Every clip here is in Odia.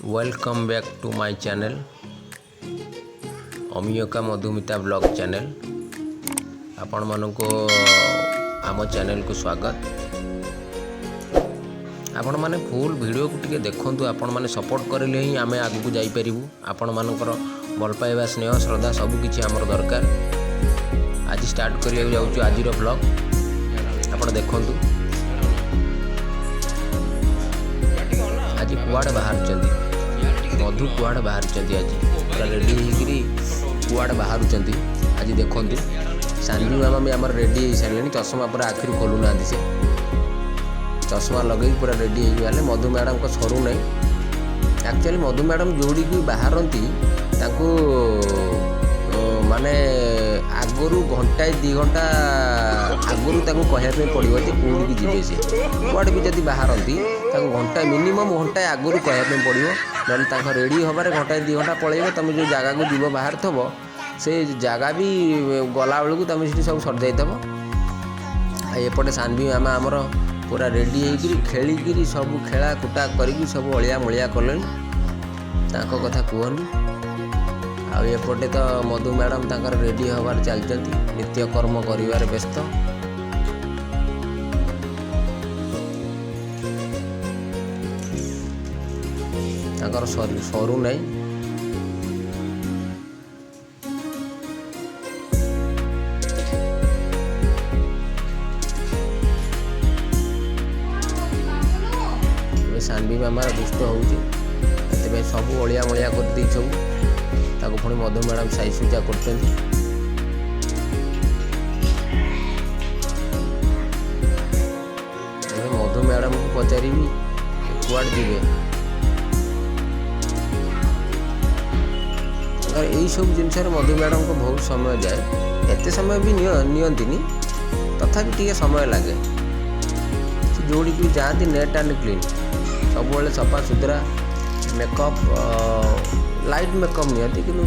Welcome back to my channel, ଅମିୟକା Madhumita blog channel. ଆପଣମାନଙ୍କୁ ଆମ ଚ୍ୟାନେଲ୍କୁ ସ୍ୱାଗତ। ଆପଣମାନେ ଫୁଲ୍ ଭିଡ଼ିଓକୁ ଟିକେ ଦେଖନ୍ତୁ। ଆପଣମାନେ ସପୋର୍ଟ କରିଲେ ହିଁ ଆମେ ଆଗକୁ ଯାଇପାରିବୁ। ଆପଣମାନଙ୍କର ଭଲ ପାଇବା, ସ୍ନେହ, ଶ୍ରଦ୍ଧା ସବୁକିଛି ଆମର ଦରକାର। ଆଜି ଷ୍ଟାର୍ଟ କରିବାକୁ ଯାଉଛୁ ଆଜିର ବ୍ଲଗ୍। ଆପଣ ଦେଖନ୍ତୁ, ଆଜି କୁଆଡ଼େ ବାହାରୁଛନ୍ତି ମଧୁ, କୁଆଡ଼େ ବାହାରୁଛନ୍ତି ଆଜି, ପୁରା ରେଡ଼ି ହେଇକିରି କୁଆଡ଼େ ବାହାରୁଛନ୍ତି ଆଜି ଦେଖନ୍ତୁ। ସାନ୍ଭି ମାମା ବି ଆମର ରେଡ଼ି ହେଇସାରିଲେଣି। ଚଷମା ପୁରା ଆଖିରୁ ଖୋଲୁନାହାନ୍ତି ସେ, ଚଷମା ଲଗେଇକି ପୁରା ରେଡ଼ି ହେଇକି ବାହାରିଲେ। ମଧୁ ମ୍ୟାଡ଼ାମଙ୍କ ସରୁନାହିଁ। ଆକ୍ଚୁଆଲି ମଧୁ ମ୍ୟାଡ଼ାମ ଯେଉଁଠିକି ବାହାରନ୍ତି, ତାଙ୍କୁ ମାନେ ଆଗରୁ ଘଣ୍ଟାଏ 2 ଘଣ୍ଟା ଆଗରୁ ତାଙ୍କୁ କହିବା ପାଇଁ ପଡ଼ିବ ଯେ କେଉଁଠିକି ଯିବେ ସେ। କୁଆଡ଼େ ବି ଯଦି ବାହାରନ୍ତି, ତାଙ୍କୁ ଘଣ୍ଟାଏ, ମିନିମମ୍ ଘଣ୍ଟାଏ ଆଗରୁ କହିବା ପାଇଁ ପଡ଼ିବ। ନହେଲେ ତାଙ୍କ ରେଡ଼ି ହେବାରେ ଘଣ୍ଟାଏ 2 ଘଣ୍ଟା ପଳେଇବ। ତୁମେ ଯେଉଁ ଜାଗାକୁ ଯିବ ବାହାରିଥିବ, ସେ ଜାଗା ବି ଗଲାବେଳକୁ ତୁମେ ସେଠି ସବୁ ସରିଯାଇଥିବ। ଆଉ ଏପଟେ ସାନ୍ଭି ମାମା ଆମର ପୁରା ରେଡ଼ି ହେଇକିରି, ଖେଳିକିରି, ସବୁ ଖେଳା କୁଟା କରିକି ସବୁ ଅଳିଆ ମଳିଆ କଲେଣି, ତାଙ୍କ କଥା କୁହନି। ଆଉ ଏପଟେ ତ ମଧୁ ମ୍ୟାଡ଼ାମ୍ ତାଙ୍କର ରେଡ଼ି ହେବାରେ ଚାଲିଛନ୍ତି, ନିତ୍ୟକର୍ମ କରିବାରେ ବ୍ୟସ୍ତ। ତାଙ୍କର ସରୁନାହିଁ। ଏବେ ସାନ୍ଭି ମାମାର ଦୁଷ୍ଟ ହେଉଛି, ସେଥିପାଇଁ ସବୁ ଅଳିଆ ମଳିଆ କରିଦେଇ ସବୁ ତାକୁ ପୁଣି ମଧୁ ମ୍ୟାଡ଼ାମ୍ ସାଇ ସୁଜା କରୁଛନ୍ତି। ଏବେ ମଧୁ ମ୍ୟାଡ଼ାମକୁ ପଚାରିବି କୁଆଡ଼େ ଯିବେ। ତାଙ୍କର ଏଇସବୁ ଜିନିଷରେ ମଧୁ ମ୍ୟାଡ଼ାମଙ୍କୁ ବହୁତ ସମୟ ଯାଏ। ଏତେ ସମୟ ବି ନିଅନ୍ତିନି, ତଥାପି ଟିକେ ସମୟ ଲାଗେ। ସେ ଯେଉଁଠିକି ବି ଯାଆନ୍ତି, ନେଟ୍ ଆଣ୍ଡ କ୍ଲିନ୍, ସବୁବେଳେ ସଫା ସୁତୁରା, ମେକଅପ୍, ଲାଇଟ୍ ମେକଅପ୍ ନିଅନ୍ତି, କିନ୍ତୁ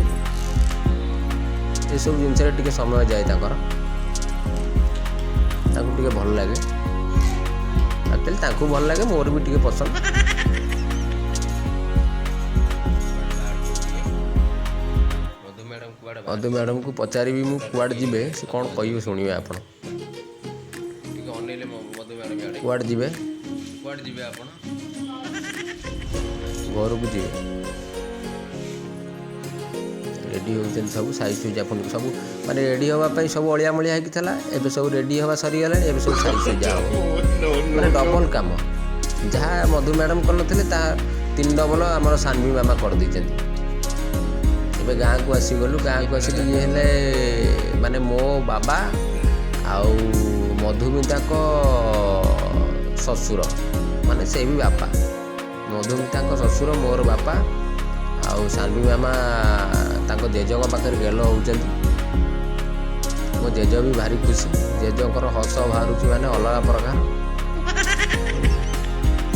ଏସବୁ ଜିନିଷରେ ଟିକେ ସମୟ ଯାଏ ତାଙ୍କର। ତାଙ୍କୁ ଟିକେ ଭଲ ଲାଗେ। ଆକ୍ଚୁଆଲି ତାଙ୍କୁ ଭଲ ଲାଗେ, ମୋର ବି ଟିକେ ପସନ୍ଦ। ମଧୁ ମ୍ୟାଡ଼ାମ କୁଆଡ଼େ? ମଧୁ ମ୍ୟାଡ଼ାମକୁ ପଚାରିବି ମୁଁ କୁଆଡ଼େ ଯିବେ, ସେ କ'ଣ କହିବେ ଶୁଣିବେ ଆପଣ। ଟିକେ ଅନେଇଲେ ମଧୁ ମ୍ୟାଡ଼ାମ ଇଆଡ଼େ। କୁଆଡ଼େ ଯିବେ? କୁଆଡ଼େ ଯିବେ ଆପଣ? ଘରକୁ ଯିବେ। ରେଡ଼ି ହେଉଛନ୍ତି ସବୁ, ସାଇ ସୁଜା ପୁଣି ସବୁ, ମାନେ ରେଡ଼ି ହେବା ପାଇଁ ସବୁ ଅଳିଆ ମଳିଆ ହେଇକି ଥିଲା। ଏବେ ସବୁ ରେଡ଼ି ହେବା ସରିଗଲାଣି, ଏବେ ସବୁ ସାଇ ସୁଜା ହେବ, ମାନେ ଡବଲ୍ କାମ। ଯାହା ମଧୁ ମ୍ୟାଡ଼ାମ୍ କରିନଥିଲେ, ତାହା ତିନି ଡବଲ୍ ଆମର ସାନ୍ଭି ମାମା କରିଦେଇଛନ୍ତି। ଏବେ ଗାଁକୁ ଆସିଗଲୁ। ଗାଁକୁ ଆସିକି ଇଏ ହେଲେ ମାନେ ମୋ ବାବା ଆଉ ମଧୁମିତାଙ୍କ ଶ୍ୱଶୁର, ମାନେ ସେ ବି ବାପା। ମଧୁମିତାଙ୍କ ଶ୍ୱଶୁର ମୋର ବାପା। ଆଉ ସାନ୍ଭି ମାମା ତାଙ୍କ ଜେଜେଙ୍କ ପାଖରେ ଗେଲ ହେଉଛନ୍ତି। ମୋ ଜେଜ ବି ଭାରି ଖୁସି। ଜେଜେଙ୍କର ହସ ବାହାରୁଛି, ମାନେ ଅଲଗା ପ୍ରକାର।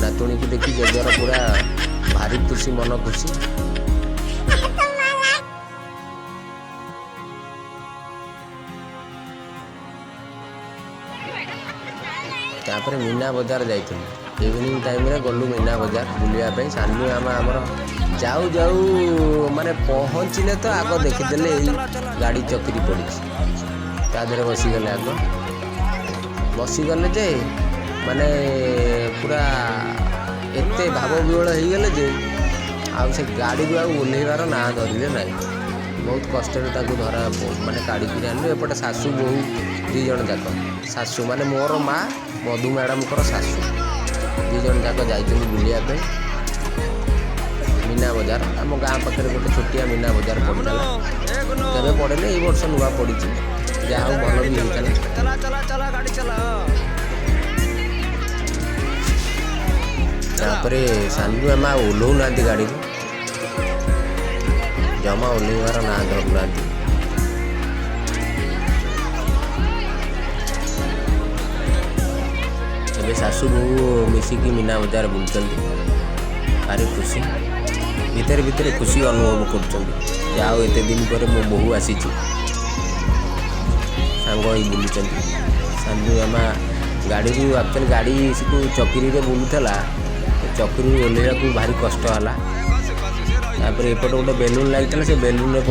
ନାତୁଣୀକୁ ଦେଖି ଜେଜର ପୁରା ଭାରି ଖୁସି, ମନ ଖୁସି। ତାପରେ ମୀନା ବଜାର ଯାଇଥିଲୁ। ଇଭିନିଂ ଟାଇମ୍ରେ ଗଲୁ ମୀନା ବଜାର ବୁଲିବା ପାଇଁ। ସାନ୍ଭି ମାମା ଆମର ଯାଉ ଯାଉ, ମାନେ ପହଞ୍ଚିଲେ ତ ଆଗ ଦେଖିଦେଲେ ଏଇ ଗାଡ଼ି ଚକିରି ପଡ଼ିଛି, ତା ଦେହରେ ବସିଗଲେ। ଆଗ ବସିଗଲେ ଯେ ମାନେ ପୁରା ଏତେ ଭାବ ବିହ୍ୱଳ ହେଇଗଲେ ଯେ ଆଉ ସେ ଗାଡ଼ିରୁ ଆଉ ଓହ୍ଲେଇବାର ନାଁ ଧରିଲେ ନାହିଁ। ବହୁତ କଷ୍ଟରେ ତାଙ୍କୁ ଧରା, ମାନେ କାଢ଼ିକିରି ଆଣିଲୁ। ଏପଟେ ଶାଶୁ ବୋହୂ 2 ଜଣ ଯାକ, ଶାଶୁ ମାନେ ମୋର ମା, ମଧୁ ମ୍ୟାଡ଼ାମଙ୍କର ଶାଶୁ, 2 ଜଣ ଯାକ ଯାଇଛନ୍ତି ବୁଲିବା ପାଇଁ ମୀନା ବଜାର। ଆମ ଗାଁ ପାଖରେ ଗୋଟେ ଛୋଟିଆ ମୀନା ବଜାର ପଡ଼ିଥିଲା। କେବେ ପଡ଼େନି, ଏଇ ବର୍ଷ ନୂଆ ପଡ଼ିଛି। ଯାହା ହଉ, ଭଲ ବି ହେଇଥିଲା। चला चला चला, ଗାଡ଼ି ଚଲା। ତାପରେ ସାନ୍ଭି ମାମା ଆଉ ଓହ୍ଲଉନାହାନ୍ତି ଗାଡ଼ିରୁ, ଜମା ଓହ୍ଲେଇବାର ନାଁ ଧରୁନାହାନ୍ତି। ଏବେ ଶାଶୁ ବୋହୂ ମିଶିକି ମୀନା ବଜାର ବୁଲୁଛନ୍ତି। ଭାରି ଖୁସି, ଭିତରେ ଭିତରେ ଖୁସି ଅନୁଭବ କରୁଛନ୍ତି। ଯାହା ହଉ, ଏତେ ଦିନ ପରେ ମୋ ବୋହୂ ଆସିଛି, ସାଙ୍ଗ ହେଇ ବୁଲୁଛନ୍ତି। ସାନ୍ଭି ମାମା ଗାଡ଼ିରୁ, ଆକ୍ଚୁଆଲି ଗାଡ଼ି ସେଠୁ ଚକିରିରେ ବୁଲୁଥିଲା, ସେ ଚକିରିରୁ ଓହ୍ଲେଇବାକୁ ଭାରି କଷ୍ଟ ହେଲା। ତାପରେ ଏପଟେ ଗୋଟେ ବେଲୁନ୍ ଲାଗିଥିଲା, ସେ ବେଲୁନ୍ରେ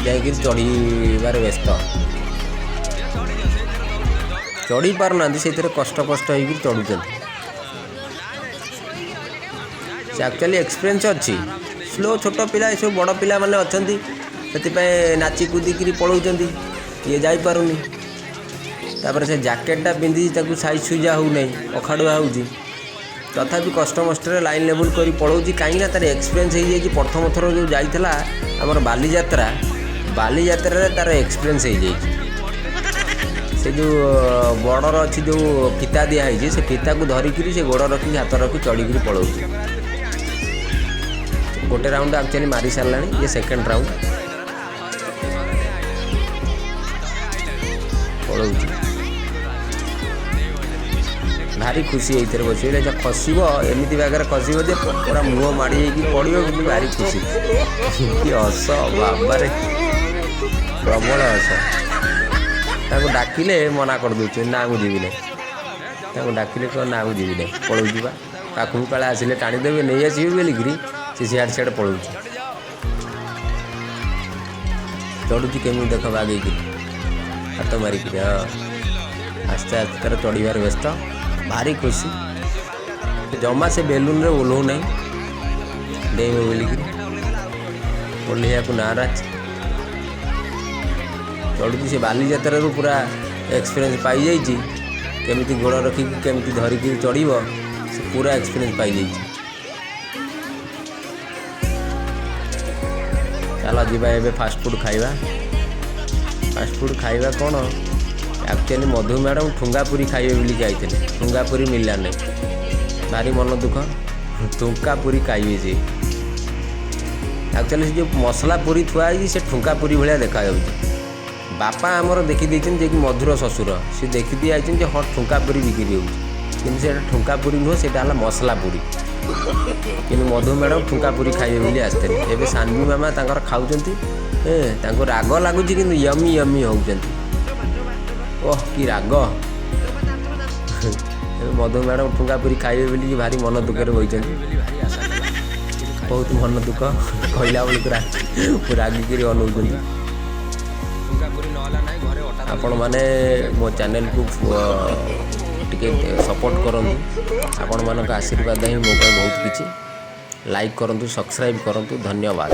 ଯାଇକି ଚଢ଼ିବାରେ ବ୍ୟସ୍ତ। ଚଢ଼ି ପାରୁନାହାନ୍ତି, ସେଇଥିରେ କଷ୍ଟ କଷ୍ଟ ହେଇକି ଚଢ଼ୁଛନ୍ତି। ସେ ଆକ୍ଚୁଆଲି ଏକ୍ସପିରିଏନ୍ସ ଅଛି। ସ୍ଲୋ ଛୋଟ ପିଲା, ଏସବୁ ବଡ଼ ପିଲାମାନେ ଅଛନ୍ତି, ସେଥିପାଇଁ ନାଚି କୁଦିକିରି ପଳାଉଛନ୍ତି, ଇଏ ଯାଇପାରୁନି। ତାପରେ ସେ ଜ୍ୟାକେଟ୍ଟା ପିନ୍ଧିଛି, ତାକୁ ସାଇଜ୍ ସୁଜା ହେଉନାହିଁ, ଅଖାଡ଼ୁଆ ହେଉଛି। ତଥାପି କଷ୍ଟମଷ୍ଟରେ ଲାଇନ୍ ଲେବୁଲ୍ କରି ପଳାଉଛି, କାହିଁକିନା ତାର ଏକ୍ସପିରିଏନ୍ସ ହେଇଯାଇଛି। ପ୍ରଥମ ଥର ଯେଉଁ ଯାଇଥିଲା ଆମର ବାଲିଯାତ୍ରା, ବାଲିଯାତ୍ରାରେ ତାର ଏକ୍ସପିରିଏନ୍ସ ହେଇଯାଇଛି। ସେ ଯେଉଁ ବର୍ଡ଼ର ଅଛି, ଯେଉଁ ଫିତା ଦିଆହେଇଛି, ସେ ଫିତାକୁ ଧରିକିରି ସେ ଗୋଡ଼ ରଖିକି, ହାତ ରଖି ଚଢ଼ିକିରି ପଳାଉଛି। ଗୋଟେ ରାଉଣ୍ଡ ଆକ୍ଚୁଆଲି ମାରି ସାରିଲାଣି, ଇଏ ସେକେଣ୍ଡ ରାଉଣ୍ଡ ପଳାଉଛି। ଭାରି ଖୁସି ଏଇଥିରେ ବସିବ। ଖସିବ, ଏମିତି ବାଗରେ ଖସିବ ଯେ ପୁରା ମୁହଁ ମାଡ଼ି ହେଇକି ପଡ଼ିବ, କିନ୍ତୁ ଭାରି ଖୁସି। କି ହସ ବାବାରେ, ପ୍ରବଳ ହସ। ତାଙ୍କୁ ଡାକିଲେ ମନା କରିଦେଉଛି, ନା ମୁଁ ଯିବି ନାହିଁ। ତାଙ୍କୁ ଡାକିଲେ କ'ଣ, ନା ମୁଁ ଯିବି ନାହିଁ, ପଳଉଛି ବା। ପାଖକୁ କାଳେ ଆସିଲେ ଟାଣିଦେବେ, ନେଇ ଆସିବେ ବୋଲିକିରି ସେ ସିଆଡ଼େ ସିଆଡ଼େ ପଳଉଛି। ଚଢ଼ୁଛି କେମିତି ଦେଖ, ବାଗେଇକିରି ହାତ ମାରିକିରି। ହଁ, ଆସ୍ତେ ଆସ୍ତେ ତାର ଚଢ଼ିବାରେ ବ୍ୟସ୍ତ, ଭାରି ଖୁସି। ଜମା ସେ ବେଲୁନରେ ଓହ୍ଲଉ ନାହିଁ, ଡେଇଁବ ବୋଲିକିରି ଓହ୍ଲେଇବାକୁ ନାରାଜ। ଚଢ଼ୁଛି। ସେ ବାଲିଯାତ୍ରାରୁ ପୁରା ଏକ୍ସପିରିଏନ୍ସ ପାଇଯାଇଛି, କେମିତି ଗୋଡ଼ ରଖିକି, କେମିତି ଧରିକିରି ଚଢ଼ିବ, ସେ ପୁରା ଏକ୍ସପିରିଏନ୍ସ ପାଇଯାଇଛି। ଚାଲ ଯିବା ଏବେ ଫାଷ୍ଟଫୁଡ଼୍ ଖାଇବା। ଫାଷ୍ଟଫୁଡ଼୍ ଖାଇବା କ'ଣ, ଆକ୍ଚୁଆଲି ମଧୁ ମ୍ୟାଡ଼ାମ୍ ଠୁଙ୍ଗା ପୁରୀ ଖାଇବେ ବୋଲି ଯାଇଥିଲେ, ଠୁଙ୍ଗା ପୁରୀ ମିଳିଲା ନାହିଁ, ଭାରି ମନ ଦୁଃଖ। ଠୁଙ୍କା ପୁରୀ ଖାଇବେ ସେ। ଆକ୍ଚୁଆଲି ସେ ଯେଉଁ ମସଲା ପୁରୀ ଥୁଆ ହେଇଛି, ସେ ଠୁଙ୍କା ପୁରୀ ଭଳିଆ ଦେଖାଯାଉଛି। ବାପା ଆମର ଦେଖିଦେଇଛନ୍ତି, ଯିଏକି ମଧୁର ଶ୍ୱଶୁର, ସେ ଦେଖିଦେଇ ଯାଇଛନ୍ତି ଯେ ହଁ, ଠୁଙ୍କା ପୁରୀ ବିକ୍ରି ହେଉଛି। କିନ୍ତୁ ସେଇଟା ଠୁଙ୍କା ପୁରୀ ନୁହଁ, ସେଇଟା ହେଲା ମସଲା ପୁରୀ। କିନ୍ତୁ ମଧୁ ମ୍ୟାଡ଼ାମ୍ ଠୁଙ୍କା ପୁରୀ ଖାଇବେ ବୋଲି ଆସିଥିଲେ। ଏବେ ସାନ୍ଭି ମାମା ତାଙ୍କର ଖାଉଛନ୍ତି। ତାଙ୍କୁ ରାଗ ଲାଗୁଛି, କିନ୍ତୁ ୟମି ୟମି ହେଉଛନ୍ତି। ଓହ, କି ରାଗ! ଏବେ ମଧୁ ମ୍ୟାଡ଼ାମ୍ ଠୁଙ୍କା ପୁରୀ ଖାଇବେ ବୋଲିକି ଭାରି ମନ ଦୁଃଖରେ ବସିଛନ୍ତି, ବହୁତ ମନ ଦୁଃଖ। କହିଲା ବେଳକୁ ରାଗିକିରି ଅନଉଛନ୍ତି। ଆପଣମାନେ ମୋ ଚ୍ୟାନେଲକୁ ଟିକେ ସପୋର୍ଟ କରନ୍ତୁ। ଆପଣମାନଙ୍କ ଆଶୀର୍ବାଦ ହିଁ ମୋ ପାଇଁ ବହୁତ କିଛି। ଲାଇକ୍ କରନ୍ତୁ, ସବସ୍କ୍ରାଇବ୍ କରନ୍ତୁ। ଧନ୍ୟବାଦ।